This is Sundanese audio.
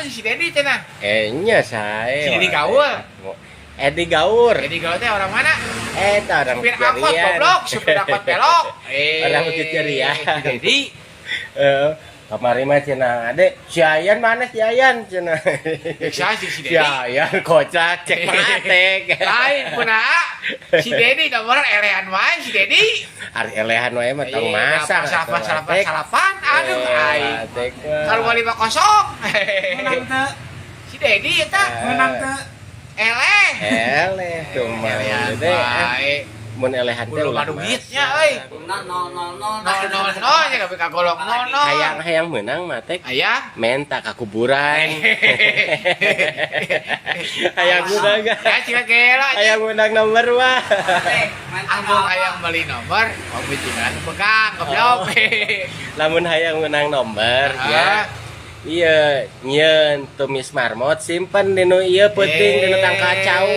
tuh si Dedi cenah. Eh, nya sae. Si Dedi Gaul. Edi Gaur. Dedi Gaul teh orang mana? Eta orang Supir angkot Jarian. Goblok, supir angkot belok. Eh, Orang Bukit Jarian. si Dedi. Eh, kamari mah cenah, "Ade, si Ayan mana, si Ayan?" cenah. Biasa si Si Dedi. Ayan kocak cek pangatek. Lain puna si Dedi nomor elehan wae si Dedi. Ari elehan wae mah tong Iya, masak. salapan Atuh, salapan Atek. salapan, aduh Eh, aing. Atek mah. Kalau 5-0. Menang teu? Si Dedi eta Menang teu? Eleh. Eleh cuma Elehan teh. wae. Mun elehan teh Ulah ulah duitnya euy. Menang 0 0 0. 0 0 0 nya kabeh kagolong 0 0. Hayang hayang menang mah teh Aya. menta ka kuburan. Hayang menang. Ya cika gela. Hayang menang nomor mah. Amun hayang beli nomor, kamu tinggal pegang goblok. Lamun hayang menang nomor ya. Iya, nyieun tumis marmot simpen dinu ieu peuting dinu tangkal cau.